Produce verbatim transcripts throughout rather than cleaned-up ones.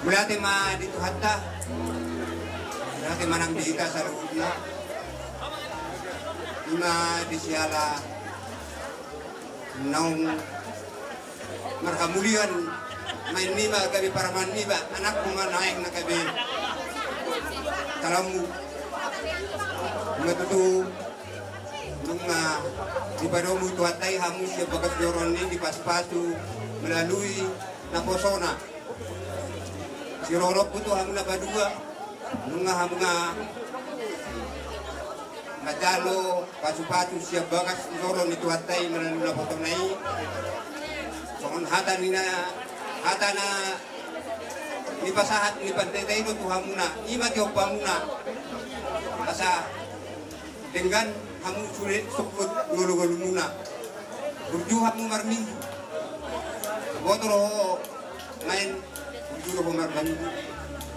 Mauliate ma di Tuhanta. Mauliate ma nang di hita saluhutna. Ima di siala naung marhamulian, maen niba gabe parumaen niba, anakmu ma naeng na gabe calonmu. Ima tutu, nunga dipadomu Tuhanta i hamu sian bagas joro ni, dipasupasu melalui naposona. Sirohononku tu hamu na padua, nunga hamu nga manjalo pasupasu sian bagas joro ni Tuhanta i melalui naposona i. Songon hata ni na, hata na nipasahat ni pandita i do tu hamuna, ima tiompamuna. Asa denggan hamu sude sungkun ngolu-ngolumuna. Burju hamu marminggu. Boto do ho maen, burju do ho marminggu.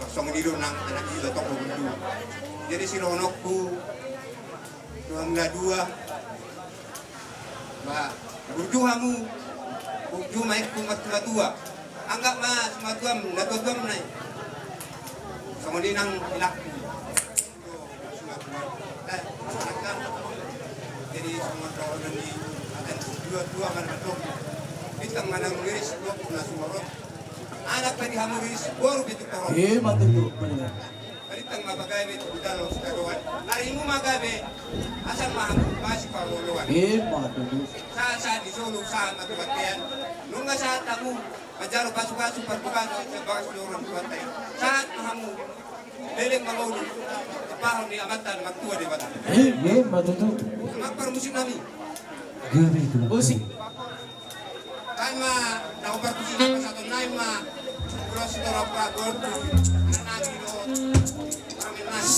Songon i do nang anak i do tong burju. Jadi sirohononku tu hamu na dua. Ba, burju hamu, burju ma ingkon martua-tua. Anggap ma sumatuam, natuatuam nai. Songon i nang ilakku. Jadi songon dohonon ni hata ni natuatua ma na mandok. Bintang ma na rumiris, boru na sumorop. Anak pe di hamu riris, boru pe tu torop. Ima tutu. Balintang ma pagabe tu hudalo sitadoan. Arimu ma gabe, asal ma hamu masipaoloan. Ima tutu. Sahat-sahat ni solu, sahat ma tu bontean. Nunga sahat hamu manjalo pasupasu parbagason sian bagas joro ni Tuhanta i. Sahat ma hamu leleng mangolu, apahon ni Amanta na martua Debata. Ima tutu. Amang parmusik nami. Gabe tu musik. Kan ma na upartusi pasahaton nai ma. Ulos torop pagol tu anak nami do. Amin nai.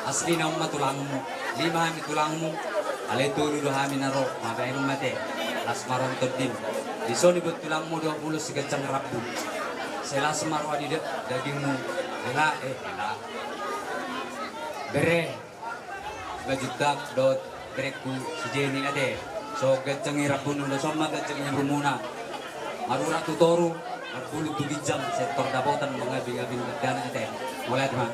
Asli na on ma tulangmu, lima hami tulangmu, alai tolu do hami na ro, mabaen ma ate, las ma ro on tondim. Dison ibuat tulangmu do ulos si ganjang rambu. Sai las ma ro adi da-, dagingmu, hela, eh, hela. Bere, Gajuntak dohot berengku si Jeni ate. So ganjang i rambunu, dison ma ganjang i umurmuna. Marurat tu toru, marbulung tu ginjang, sai tor dapotan mangabingabi ni dangdana ate. Mauliate ma.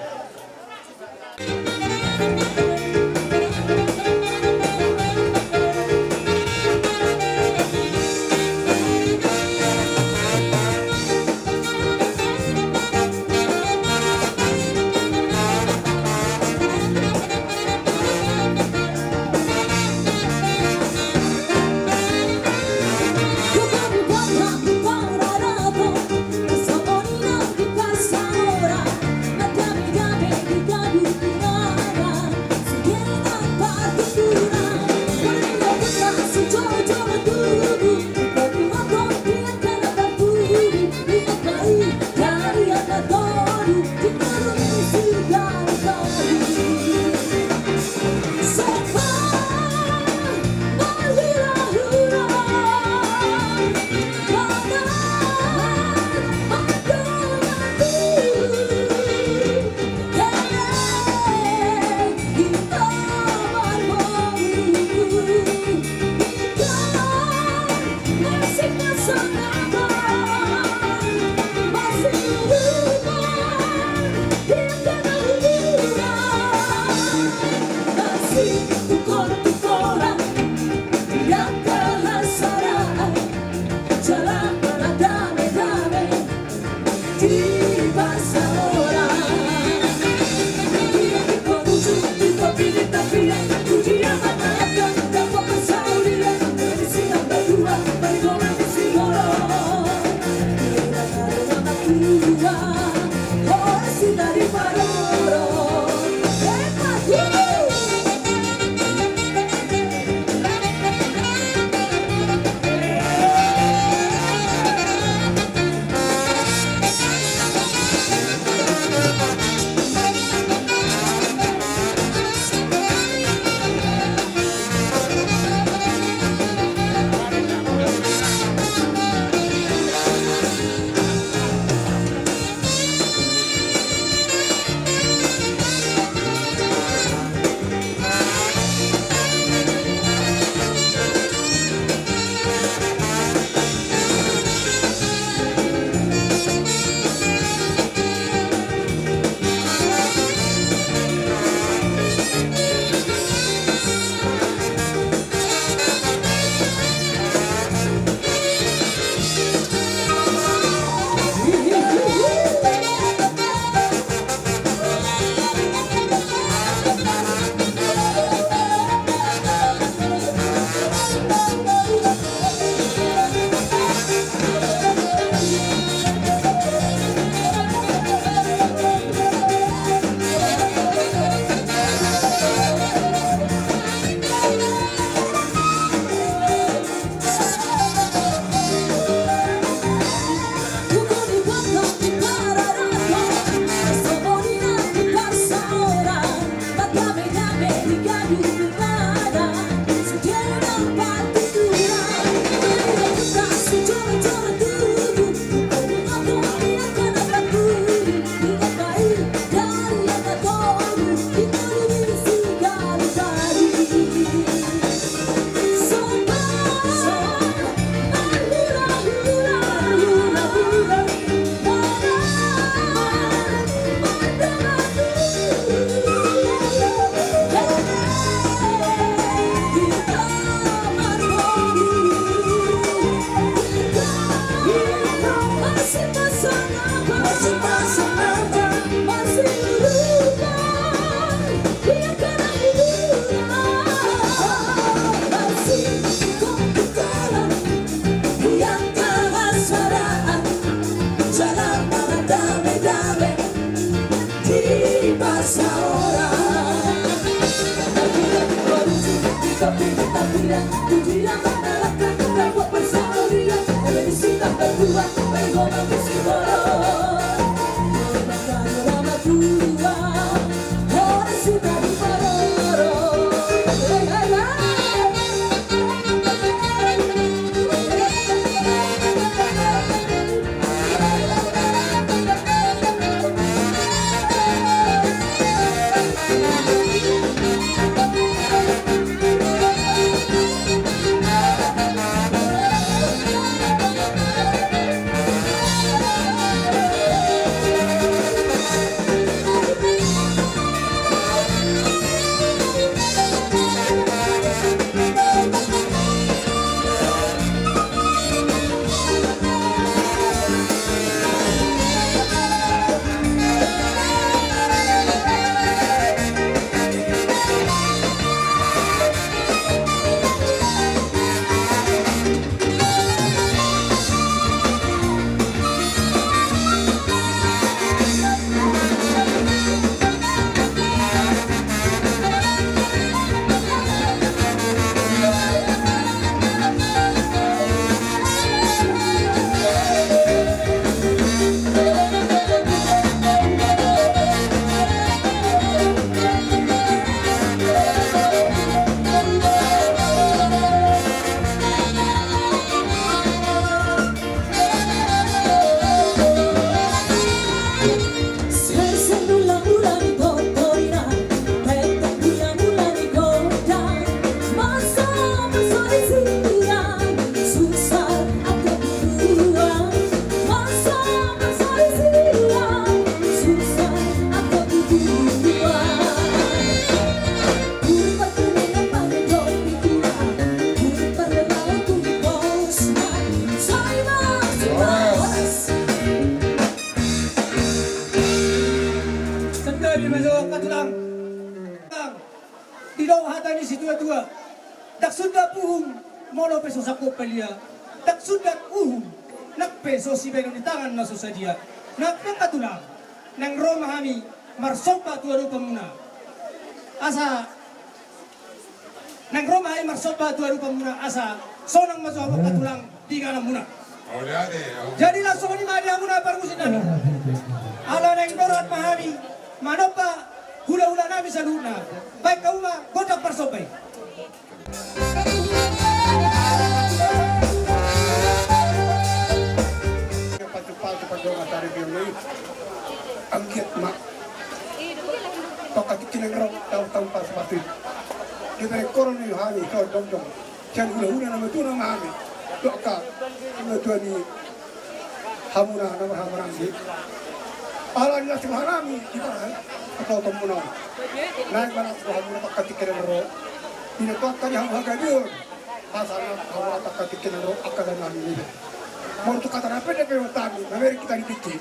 Sandari ma jo angka tulang. Didok hata ni situatua, ndang sundat uhum molo pe so sangkop palia, ndang sundat uhum nang pe so sibahenon ni tangan na so sadia. Nang pe angka tulang, naeng ro ma hami marsomba tu adopanmuna. Asa, naeng ro ma hami marsomba tu adopanmuna asa sonang ma jo hamu angka tulang di ingananmuna. Jadi laos songon i ma di hamuna parmusik nami. Ala naeng dorat ma hami manomba hulahula nami saluhutna. Baen hamu ma gondang parsomba i. Pasu-pasu pandongan sari biang i. Anggiat ma tongka tingki na ro taon-taon pasu-pasu i. Dibereng koron ni hami so jongjong. Sian hulahula na matua na ma hami tu angka na matua ni hamuna na marhahamaranggi. Ala ni las roha nami di bahen hatotonmuna on. Naeng ma las rohamuna tongka tingki na ro. Dina tu angka di hamu hagabeon. Asa las rohamuna tongka tingki na ro angka dalan nami niba. Molo tu hata na pendek pe hata nami mamereng hita di tingki.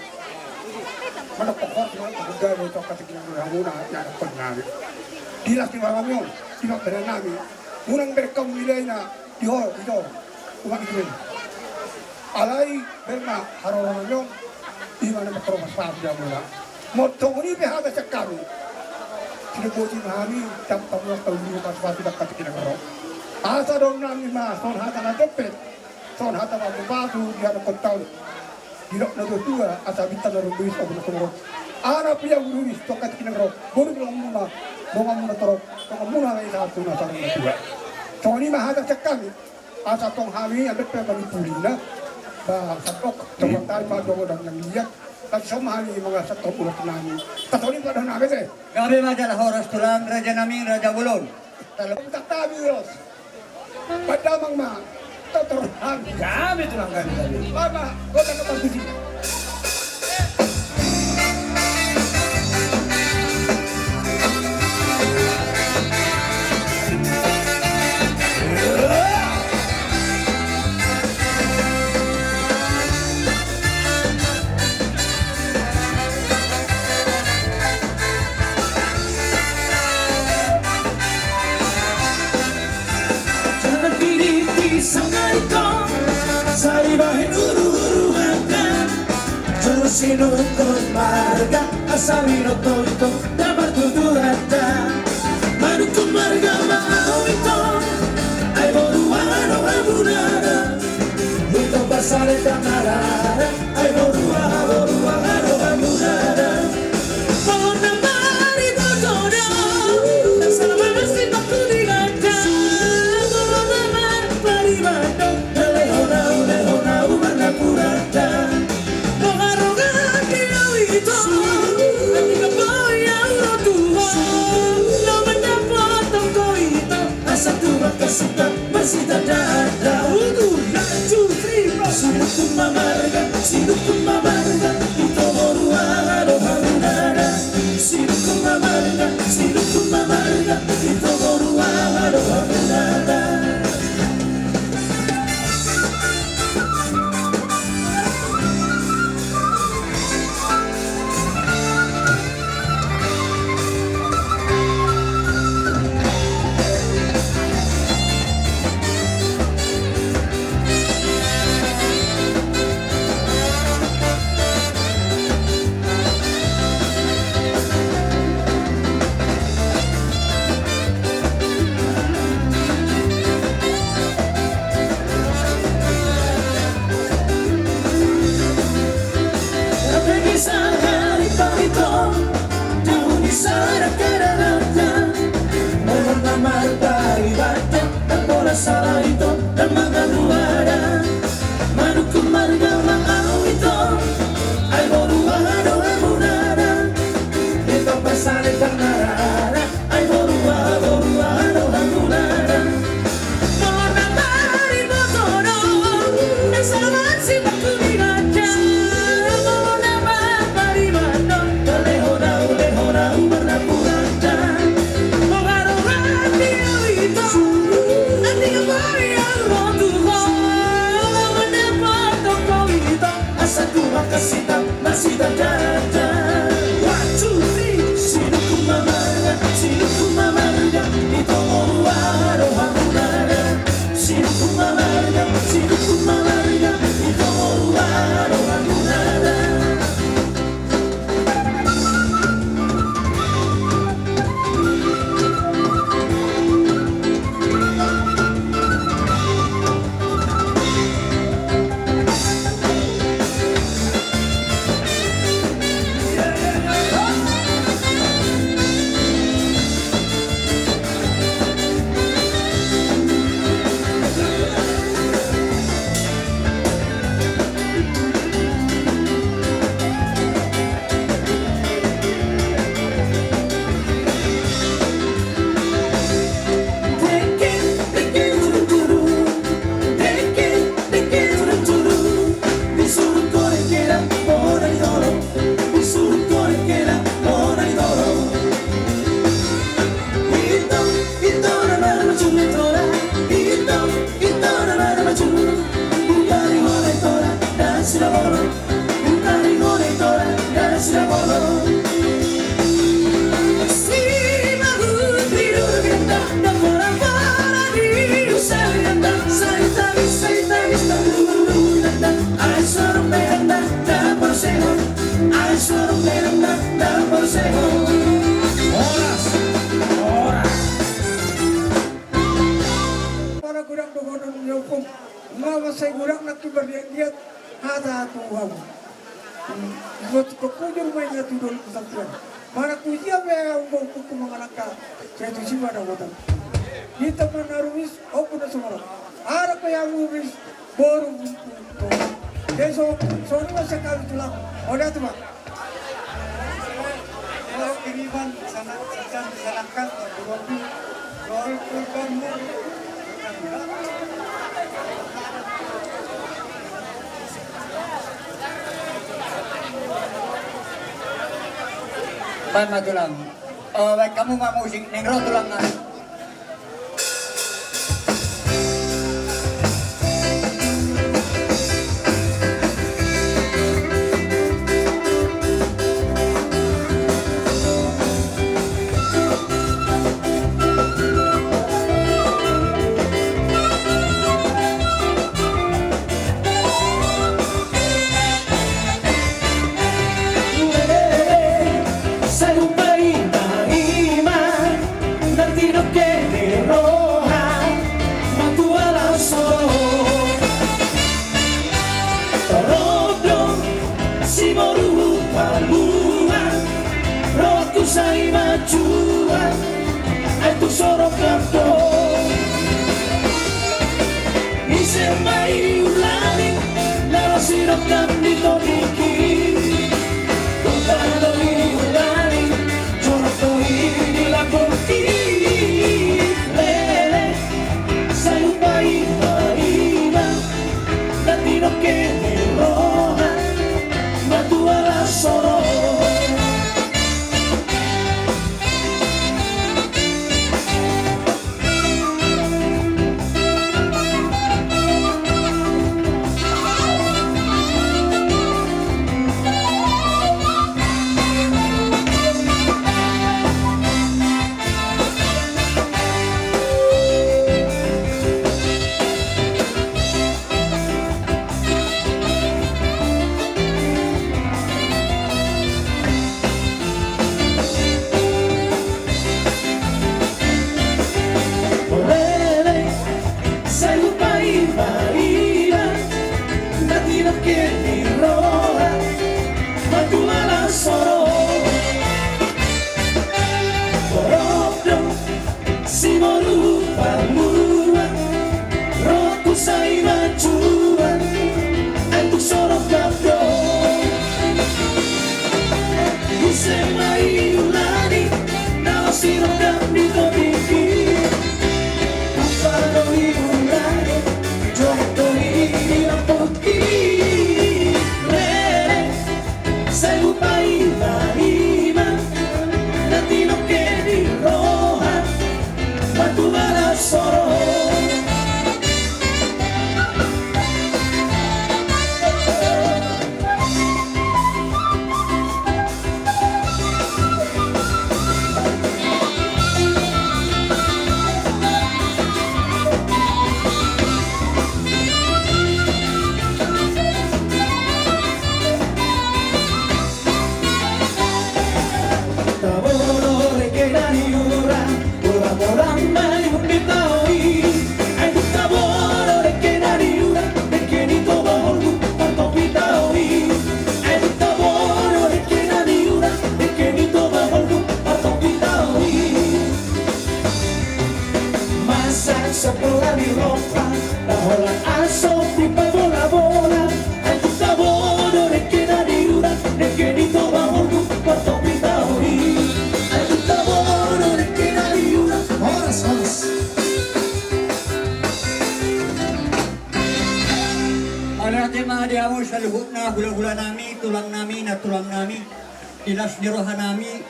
Mandokkon horas ma hagabe tongka tingki na ro hamuna di anakkon nami. Di las ni roha nami on di pambahenan nami. Unang bereng hamu nilai na di ho di ho. Umak i. Alai bereng ma haroro nami on. Ima na mangkorobas pasu di hamuna. Molo songon i pe hata sian hami. Sinamot i ma hami. Jam tamuak tahu dulu pasu-pasu tongka tingki na ro. Asa dohonon nami ma songon hata na jempek. Songon hata pasu-pasu di anakkon taon. Didok na tua-tua asa bintang na rumbuis abu na sumorop. Ala pia guru is tongka tingki na ro. Boru donganmuna. Donganmuna torop. Donganmuna na i satu na sarung na tua. Songon i ma hata sian hami. Asa tong hami andek pe manipulina. Ba sandok tong tari ma dogo dan nang liat. Tapi songon hami mangasat tong ulos nami. Tasoni pada nami te. Gabe ma jala horas tulang raja nami raja bolon. Talo tak tabi ulos. Padamang ma. Totor hami. Gabe tulang kami gabe. Mama, kota kota suci. Jala pidit di sangaiton, sai bahen uru-uru angka. Jolo sinungkun marga, asa binoto-ito, dabar tutu hata. Manungkun marga ma au ito, ai boru aha do hamuna da. Ito parsale Tangarara, ai boru aha, boru aha do hamuna da. Boru na mariboto do, na salama na simbakku di ganda. Boru na marpariban do, na lehon ahu, lehon ahu marnapuran da. Boha roha di ahu ito, atik boi ahu ro tu ho. Laho mandapothon ho ito, asa tu bagasan ta masitandaan da. Udur, one, two, three, four. Sinungkun ma marga, sinungkun ma marga, ito boru aha do hamuna da. Sinungkun ma marga, sinungkun ma marga, ito boru aha do hamuna da. Tapi bisa hari pariton, daun di sana kada rata. Mohon mamar paribato, tak pola salah itu, dan makan luada. Manungkun marga ma ahu ito, ai boru aha do hamuna da. Ito pasale tangarara. Ai boru aha, boru aha do hamuna da. Boru na mariboto do, na salama na simbakku di ganda. Boru na marpariban do, na lehon ahu, lehon ahu marnapuran da. Boha roha di ahu ito, atik boi ahu ro tu ho. Laho mandapothon ho ito, asa tu bagasan ta masitandaan da. One, two, three. Sinungkun ma marga, sinungkun ma marga, ito boru aha do hamuna da. Sinungkun ma marga, sinungkun ma marga, ito boru aha do hamuna da. Horas, horas. Pala godang dohonon ni ompung. Nga mansai godang nangkin marliat-liat hata tu hamu. Buat kepujur main ya tudol pesantren. Mana kujia be hamu bau kuku mangalangka. Saya tu siapa ada kota. Di teman arumis, ompung na sumara. Ada pe hamu bis, boru. Jadi so, so ini masih kami tulang. Oda tu, Pak. Kalau kiriman sana, sana, sana kan, boru. Baen ma tulang. O, baen hamu ma musik, naeng ro tulang na. Boru Palua, rohangku sai manjual, ai tung so rongkap do. Ise ma i hulani, na laos i rongkap ni tondingki. Rongkap do i hulani, jorok do i di lampungki. Lele, sai hupaima-ima, na tinongke ni roha, matua las ro. Lele, sai hupaima-ima, na tinongke ni roha, matua las ro. Rongkap do, si boru Palua, rohangku sai manjual, ai tung so rongkap do. Ise ma i hulani, na laos i rongkap ni tondingki. Rongkap do i hulani, jorok do i di lampungki. Lele, sai hupaima-ima, na tinongke ni roha, matua las ro. Tabo do rengke na niula, bola-bola ma i humbit ahu i. Ai tung tabo do rengke na niula, rengke ni toba holku, partompit ahu i. Ai tung tabo do rengke na niula, rengke ni toba holku, partompit ahu i. Masak so pola ni rompa, na holan aso pipa bola-bola. Ai tung tabo do rengke na niula, rengke ni toba holku, partompit ahu i. Ai tung tabo do rengke na niula. Horas, horas. Mauliate ma di hamu saluhutna, hula-hula nami, tulang nami, nantulang nami, di las ni roha nami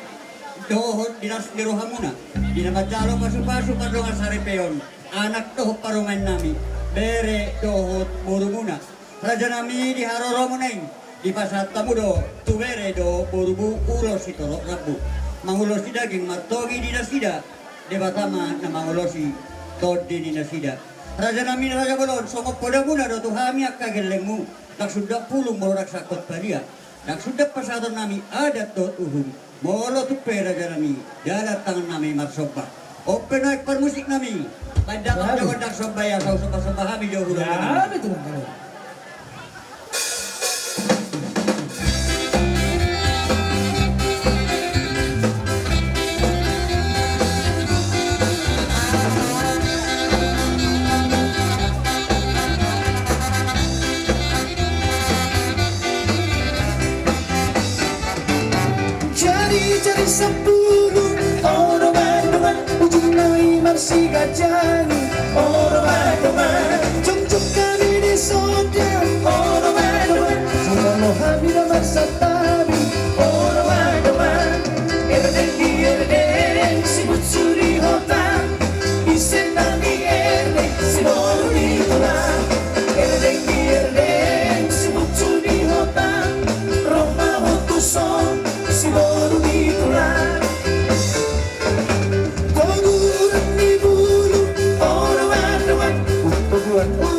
dohot di las ni rohamuna, di na manjalo pasu-pasu pardongan saripeon, anak dohot parumaen nami, bere dohot borumuna. Raja nami, di haroromuna i, dipasahat hamu do tu bere dohot borumu ulos sitorop rambu, mangulosi daging martogi di nasida. Debata ma na mangulosi tondi ni nasida. Raja nami, raja bolon, songon podamuna do tu hami angka gellengmu, ndang sundang pulung molo ndang sangkot padia, ndang sundang pasahaton nami adat dohot uhum. Molo tung pe raja nami, dalan tangan nami marsomba. On pe nuaeng parmusik nami, baen damang dohot dang somba i, asa husomba-somba hami jo hula-hula nami. Jari-jari sampulu, o dongan-dongan, ujungna i marsiganjang. O dongan-dongan, jongjong hami di sonang. O dongan-dongan, molo hami na marsantabi. O dongan-dongan, erdeng di erdeng, sibutsu di hotang. Ise nami erdeng, si boru ni tulang. Erdeng di erdeng, sibutsu di hotang. Ro ma ho tuson, si boru ni tulang. Toguan ni bulu, o dongan-dongan. Toguan, o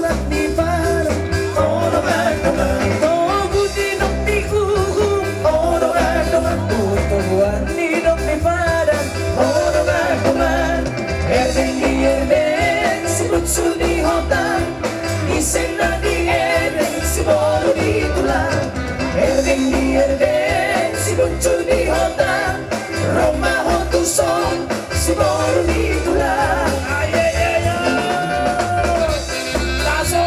Sudi hota, ro ma ho tuson, siboru ni tulang. Aye, aye, aye. Taso,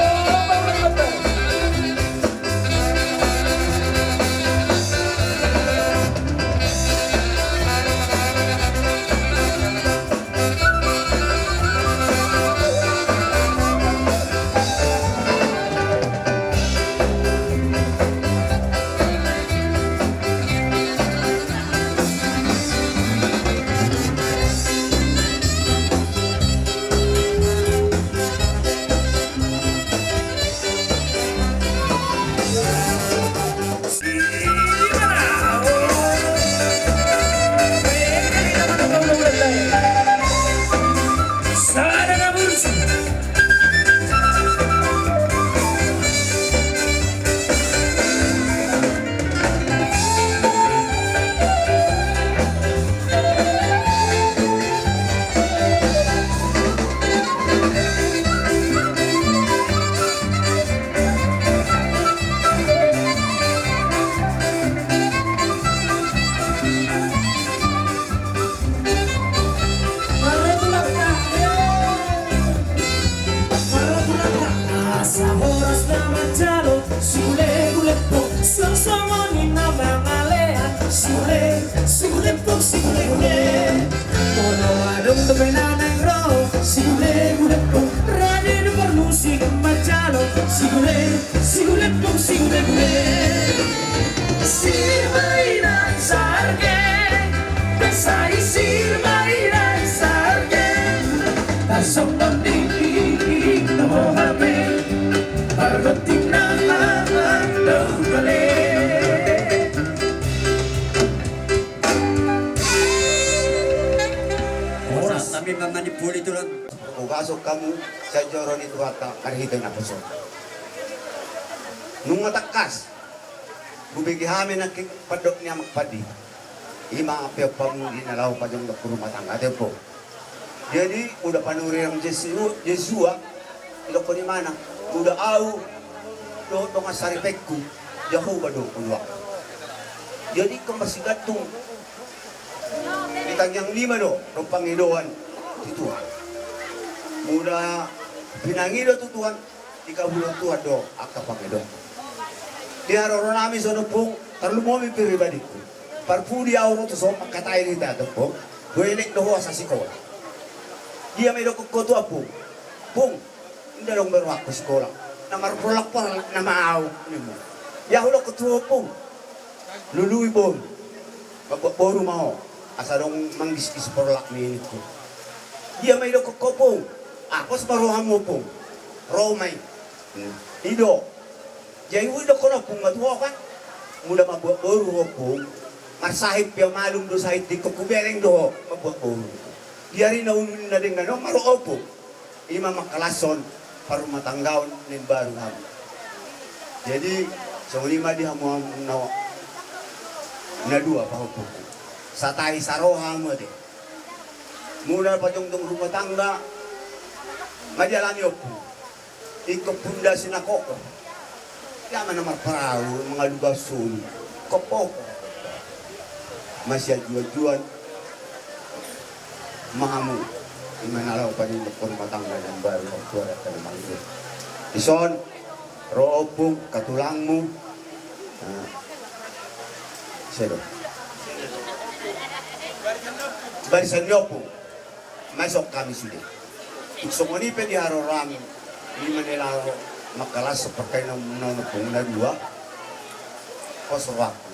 Asa horas na manjalo, sihulehulehon, songon i na mangalean, sihule, sihulehon, sihulehulehon. Molo adong dope na naeng ro, sihulehulehon, rade do parmusik manjalo, sihule, sihulehon, sihulehulehon. Sir ma inang sarge, sai sir ma inang sarge. Tarsongon i, i, i, tabo hape. Pargonting na, na, na, dau kale. Horas. Sami mamani poli tulang. Ugaso hamu, sai joro ni Tuhanta, marhite naposo. Nunga tangkas. Hubege hami nangkin pandok ni Amak Pandi. Ima pe pamundi na laho pajongjong rumah tangga tempo. Jadi, udah panurirang Jesu-, Jesua, idokon imana, udah au, do, dongan saripengku, Jahowa do, uluak. Jadi, kemasi gantung. Di tangiang lima do, do pangidoan di Tuhan. Udah pinangido tu Tuhan, dikabulhon Tuhan do angka pangidoan. Di haroro nami songon i, Pung, tarlumobi pribadiku. Parpudi au ro tu son mangkatai hita tu, Pung. Boenek do ho asa sikola. Dia ma idokkon ho tu au, Pung. Pung, inda dong be rohangku sikola. Na marporlak-porlak nama au, nimmu. Ia hudokkon tu ho, Pung. Lului boru. Mambuat boru ma ho. Asa dong manggiskis porlak ni ningku. Dia ma idokkon ho, Pung. Ah, pos ma rohamu, Pung. Ro ma i. Hmm. I do. Jadi huidokkon ompung ma tu ho kan. Mula mambuat boru ompung. Marsahit pe malum do sahit di kukubeleng do ho. Mambuat boru. Di ari na ulu ni na denggan on ma ro ompung. Ima mangkalashon parrumatanggaon na imbaru hamu. Jadi, songon i ma di hamu, hamu na, na dua pahompungku. Satai saroha hamu ate. Mula pajongjong rumah tangga, nga dialami ompung. Ingkon pundasi na kokoh. Ia ma na marparau, mangaduga solu. Kokoh. Masiajuajuan. Ma hamu. Ima na laho pajongjong rumah tangga na imbaru, orang tua dan teman itu. Dison, ro ompung, katulangmu. Nah. Sedo. Barisan ni ompung. Masuk kami sude. Tung songon i pe di haroro nami, ima na laho mangkalashon parkainon na ompung na dua. Pos rohangku.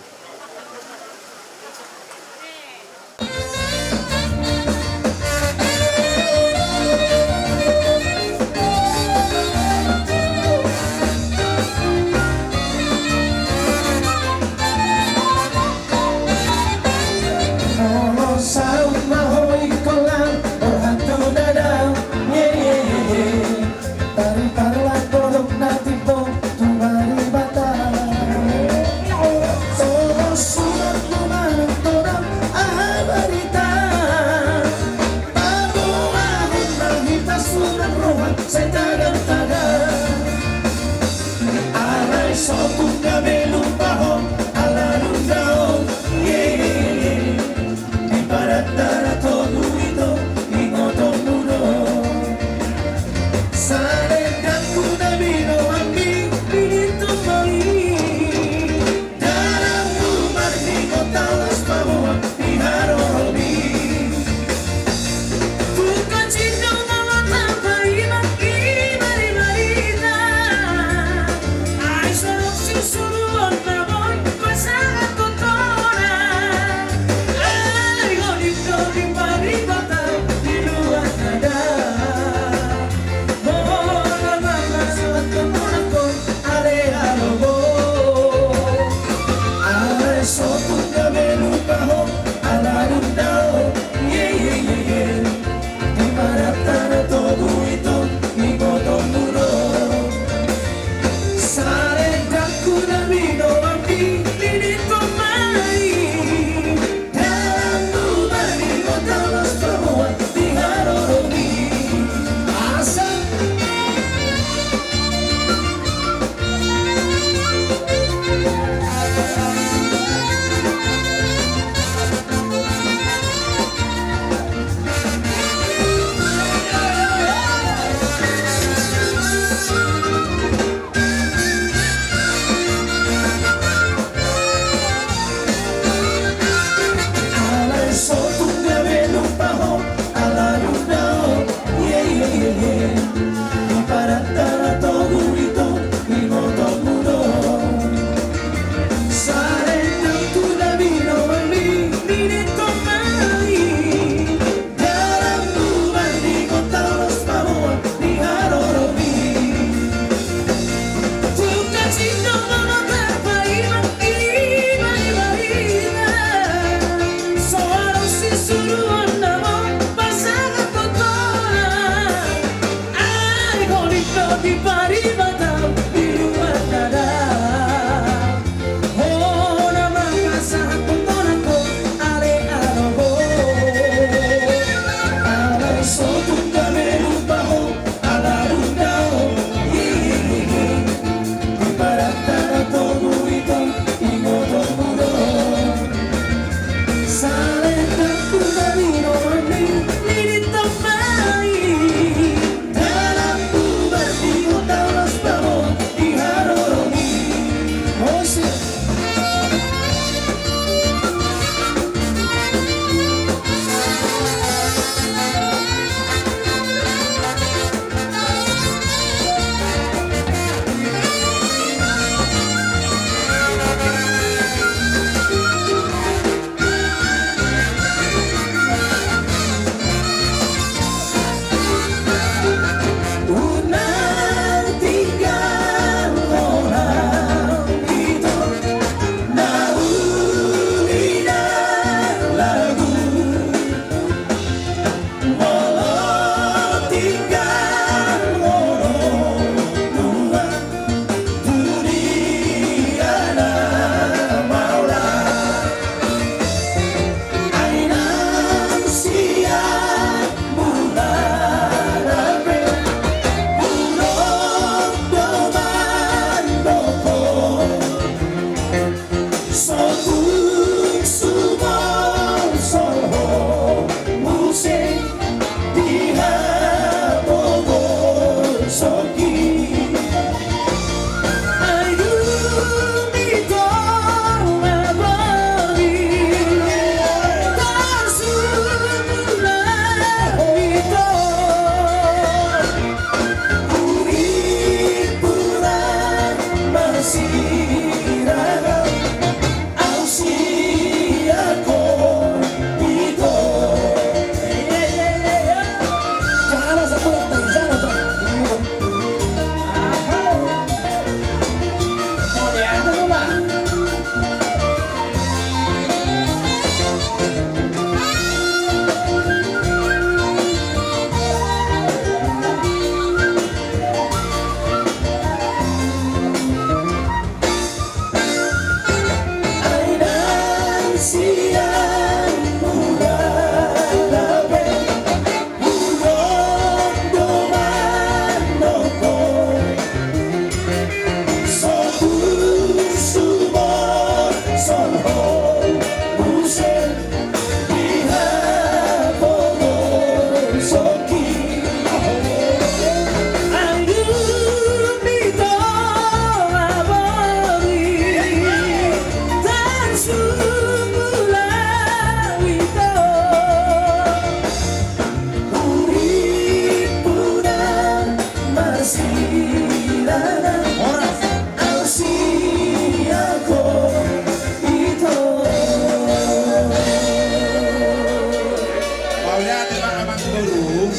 Mauliate ma amangboru.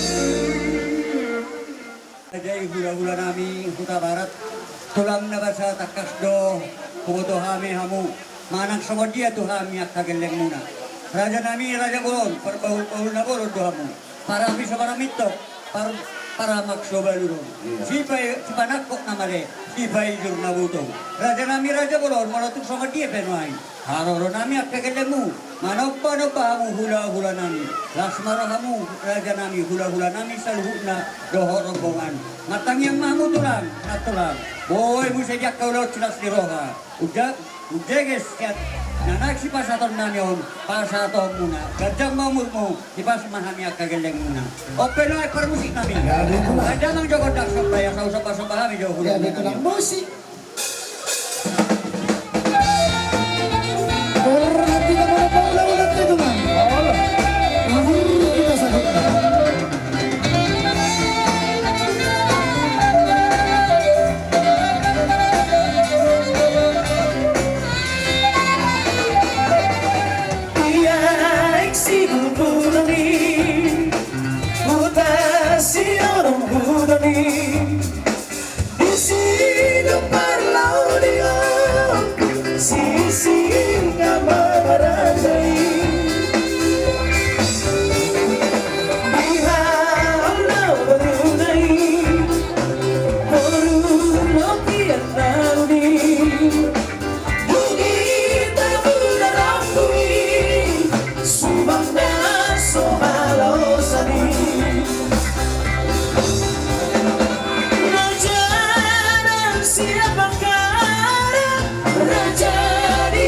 Raja i, hulahula nami Hutabarat, tulang na basa tangkas do huboto hami hamu, manang songon dia tu hami angka gellengmuna. Raja nami raja bolon, parbahulbahul na bolon do hamu. Parami so paramitto, par-, paramak so balu do. Iya. Sipai-, sipanangkok na male, sipaijur na butung. Raja nami raja bolon, molo tung songon dia pe nuaeng haroro nami angka gellengmu, manombanomba hamu hulahula nami. Las ma rohamu raja nami, hulahula nami saluhutna dohot rombongan. Martangiang ma hamu tulang, nantulang. Boi muse di angka ulaon silas ni roha. Uja-, ujeges sian na naeng sipasahaton nami on, pasahatonmuna. Ganjang ma umurmu, hipas ma hami angka gellengmuna. On pe nuaeng parmusik nami. Ganjang jo gondang somba, asa husombasomba hami jo hulahula nami. Musik. Disi do parlaulion, sising amang raja i. Di hamu na boruna i, boru Lokian Nauni. Dung i tabuda rambu i, suang na so halosan i. Raja nang siapakara, raja di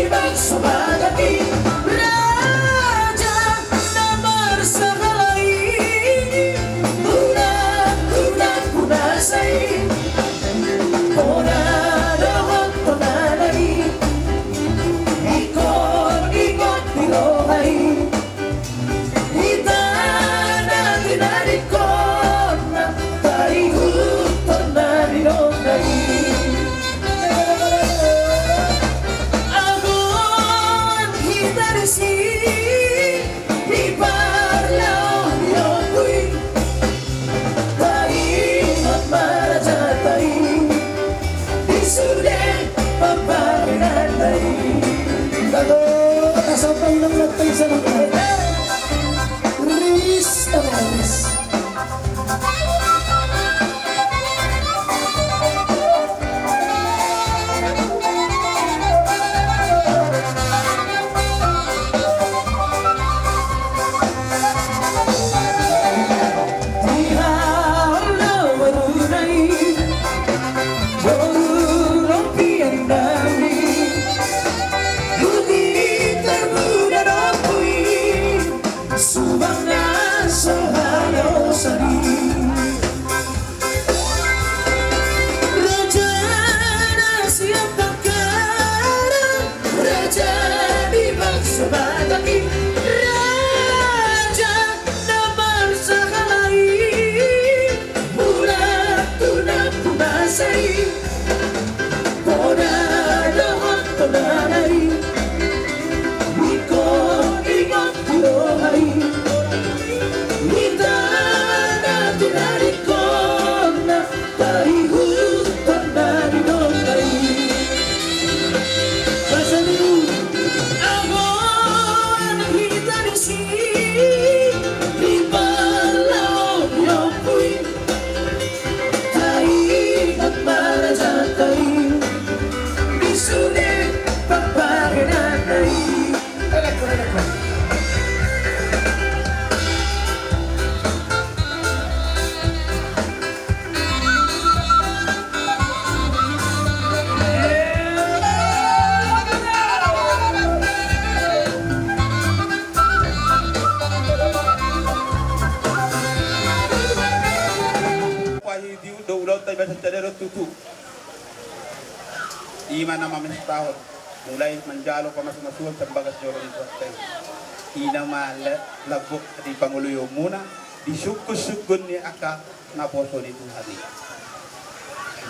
Lagu, rasa apa inang mata isa nang. Ris, apa ris? Subang na so halaosan i. Raja na sian Pangkalan, raja ni bangso Batak i, raja na marsahala i, mulak tu nampuna sa i, bona dohot tondana i. Ingkon ingot tu roha i, hita na tinadingkonna, paihuthon na nidokna i. Pasal i, ahu nang hita disi, di palaon ni ompu i. Taingot ma rajanta i, di sude pambahenanna i. Pahi di do ulaonta i basa sadari on tutu. I ma na mamestahon, mulai manjalo pamasumasuon sian bagas joro ni Tuhanta i. I na ma la-, lambok di pangoloionmuna, di sungkunsungkun ni angka naposo ni Tuhan i.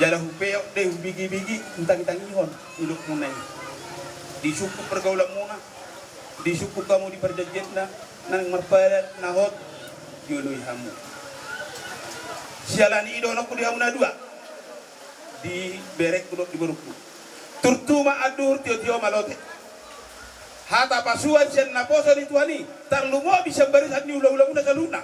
Jala hupeop do i, hubigibigi, hutangitangihon nidokmuna i. Di sungkun pergaulanmuna, di sungkun hamu di parjanjianna, naeng marpadan na hot dioloi hamu. Siala ni i dohononku di hamu na dua, di berengku dohot di borungku. Turtu ma anduhur, tio-tio ma lote. Hata pasuan sian naposo ni Tuhan i, tarlumobi sian barisan ni hulahulamuna saluhutna.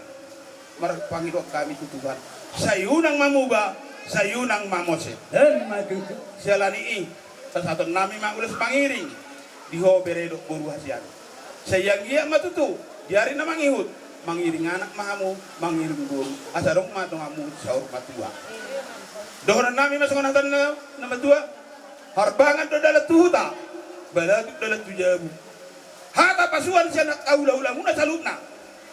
Marpangidoan hami tu Tuhan, sai unang ma muba, sai unang ma mose. Emma tutu. Siala ni i, pasahatonnami ma ulos mangiring di ho bere dohot boru hasian. Sai anggiat ma tutu di ari na mangihut, mangiring anak ma hamu, mangiring boru, asa adong ma donganmu saur matua. Dohononnami ma songon hata ni na-, natuatua: Harbangan do dalan tu huta, balatuk dalan tu jabu. Hata pasuan sian angka hulahulamuna saluhutna,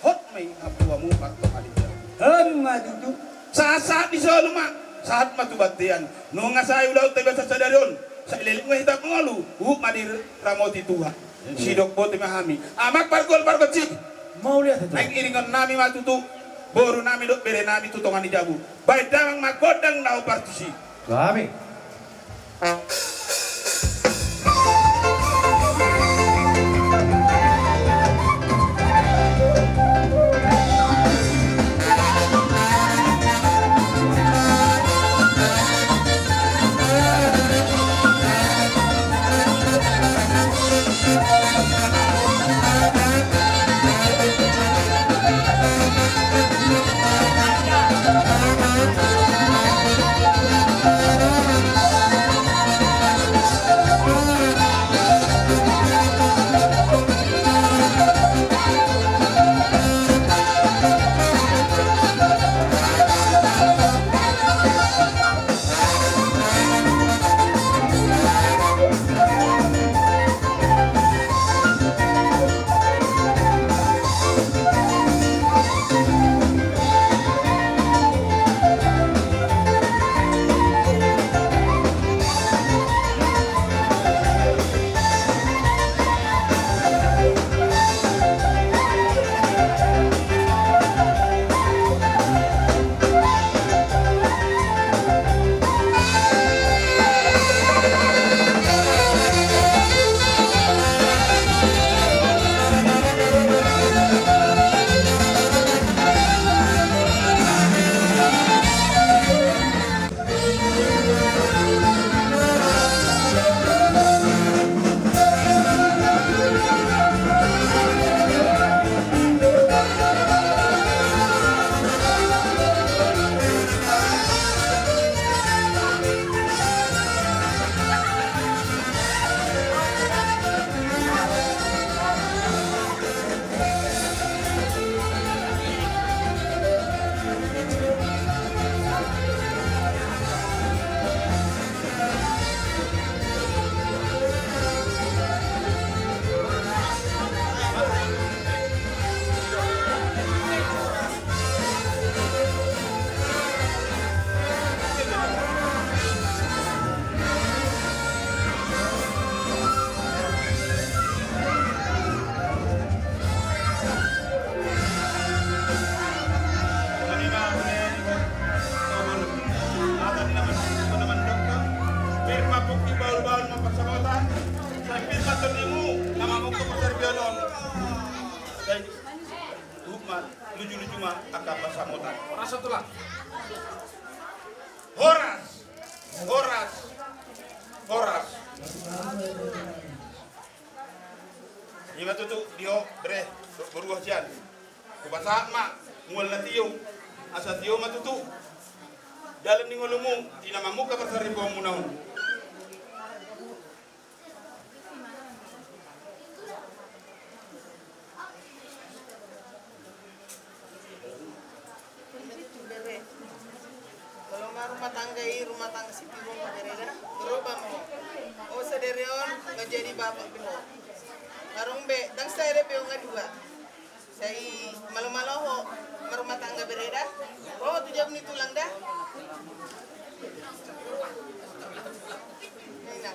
hot ma i hampuamu martonga ni jabu. Emma tutu. Sahatsahat ni solu ma, sahat ma tu bontean. Nunga sae ulaonta i basa sadari on, sai leleng ma hita mangolu, huhut ma diramoti Tuhan. Emma. Sidok boti ma hami. Amang pargual pargonsi, mauliate. Naeng iringonnami ma tutu borunami dohot berenami tu tonga ni jabu. Baen damang ma gondang na hombar tusi. Gabe. Sai, luju-luju ma angka pansamotan. Horas, Tulang. Horas. Horas. Horas. I ma tutu, di ho, bere, boru hasian. Hupasahat ma mual na tio, asa tio ma tutu dalan ni ngolumu, di na mamungka parsaripeonmuna on. Bere. Molo ma rumah tangga i, rumah tangga sitiruon ma bere da. Berubah ma ho. Ho sadari on, nga jadi bapak be ho. Harung be, ndang sada be ho nga dua. Sai malo-malo ho marumah tangga bere da. Ho tu jabu ni tulang da. Ina.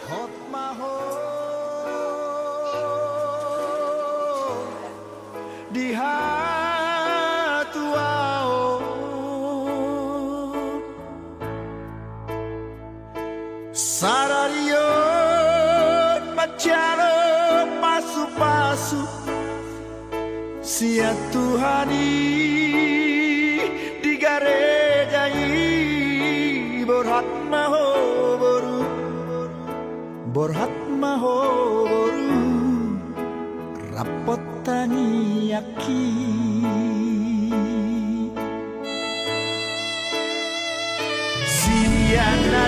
Hot ma ho di hatuaon. Sadari on manjalo pasu-pasu sian Tuhan i di gareja i. Borhat ma ho boru, borhat ma ho boru, rap tangiangki. Sian na